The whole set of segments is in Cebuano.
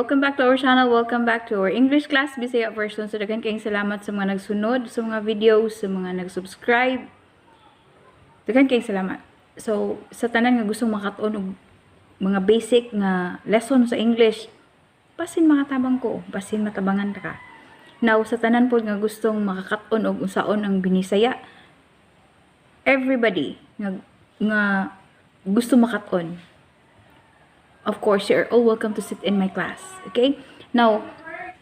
Welcome back to our channel. Welcome back to our English class, Bisaya version. So, daghan kayong salamat sa mga nagsunod, sa mga videos, sa mga nag-subscribe. Daghan kayong salamat. So, sa tanan nga gustong makat-on og mga basic nga lesson sa English, basin makatabang ko, basin matabangan ta ka. Now, sa tanan pod nga gustong makakat-on og unsaon ang Binisaya, everybody nga gusto makat-on, of course, you are all welcome to sit in my class. Okay? Now,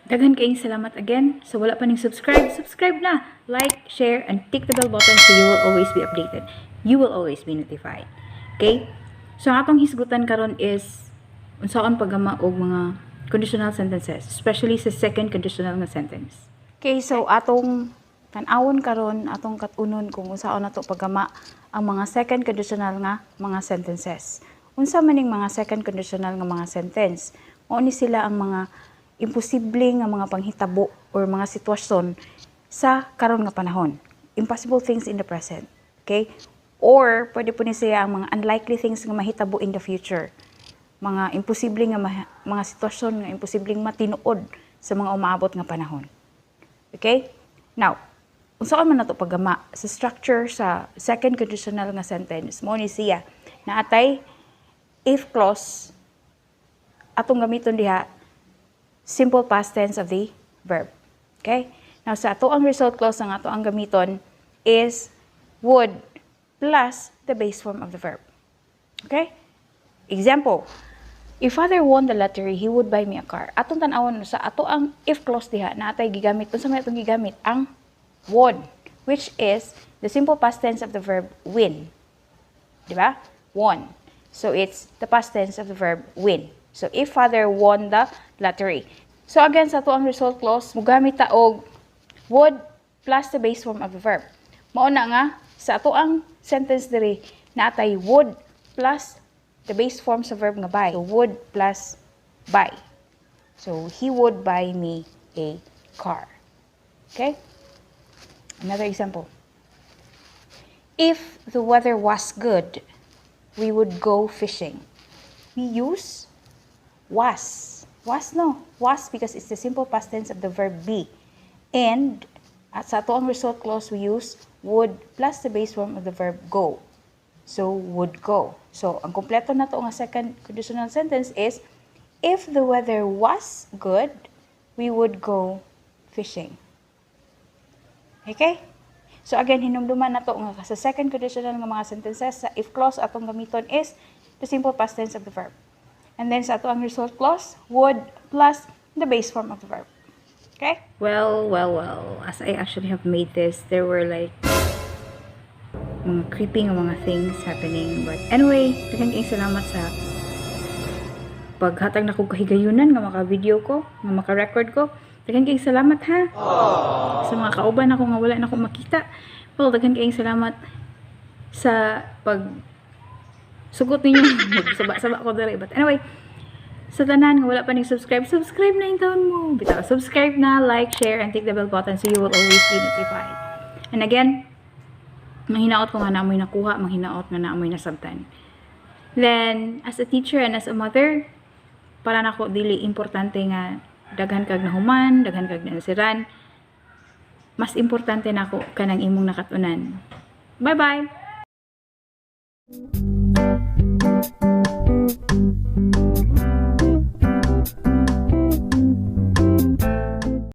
daghan kayong salamat again. So, wala pa ning subscribe, subscribe na. Like, share, and tick the bell button so you will always be updated. You will always be notified. Okay? So, ang atong hisgutan karon is unsaon paggama og mga conditional sentences, especially sa second conditional nga sentence. Okay, so atong tan-awon karon, atong kat-unon kung unsaon nato paggama ang mga second conditional nga mga sentences. Unsa man ning mga second conditional nga mga sentence? Mao ni sila ang mga imposible nga mga panghitabo or mga sitwasyon sa karon nga panahon. Impossible things in the present. Okay? Or pwede pod ni siya ang mga unlikely things nga mahitabo in the future. Mga imposible nga mga sitwasyon nga imposibleng matinuod sa mga umaabot nga panahon. Okay? Now, unsaon man nato paggama sa structure sa second conditional nga sentence? Mao ni siya. Naa tay if clause, atong gamiton diha simple past tense of the verb. Okay? Now, sa ato ang result clause, ang ato ang gamiton is would plus the base form of the verb. Okay? Example, if father won the lottery, he would buy me a car. Atong tan-awon sa ato ang if clause diha, naa tay gigamit. Unsa may atong gigamit? Ang won, which is the simple past tense of the verb win. Di ba? Won. So it's the past tense of the verb win. So if father won the lottery. So again, sa ato ang result clause, mugamit ta og would plus the base form of the verb. Mao na nga sa ato ang sentence diri, naa tay would plus the base form sa verb nga buy. So would plus buy. So he would buy me a car. Okay? Another example. If the weather was good, we would go fishing. We use was. Was, no? Was because it's the simple past tense of the verb be. And at sa ato ang result clause, we use would plus the base form of the verb go. So, would go. So, ang kompleto nato nga second conditional sentence is, if the weather was good, we would go fishing. Okay? So again, hinumduman nato nga sa second conditional nga mga sentences, sa if clause, atong gamiton is the simple past tense of the verb. And then sa ato ang result clause, would plus the base form of the verb. Okay? Well, as I actually have made this, there were like mga creepy nga mga things happening. But anyway, daghan kayong salamat sa paghatag nako kahigayunan nga maka-video ko, nga maka-record ko. Daghan kayong salamat ha. Sa mga kauban ako nga wala na ko makita. Well, daghan kayong salamat sa pag sugot ninyo. Saba-saba ko diri. But anyway, sa tanan nga wala pa ning subscribe, subscribe na intawon mo. Bitaw, subscribe na, like, share, and tick the bell button so you will always be notified. And again, manghinaot ko nga naa moy nakuha, manghinaot nga naa moy nasabtan. Then, as a teacher and as a mother, para nako dili importante nga daghan kag nahuman, daghan kag nasiran. Mas importante nako kanang imong nakatunan. Bye-bye!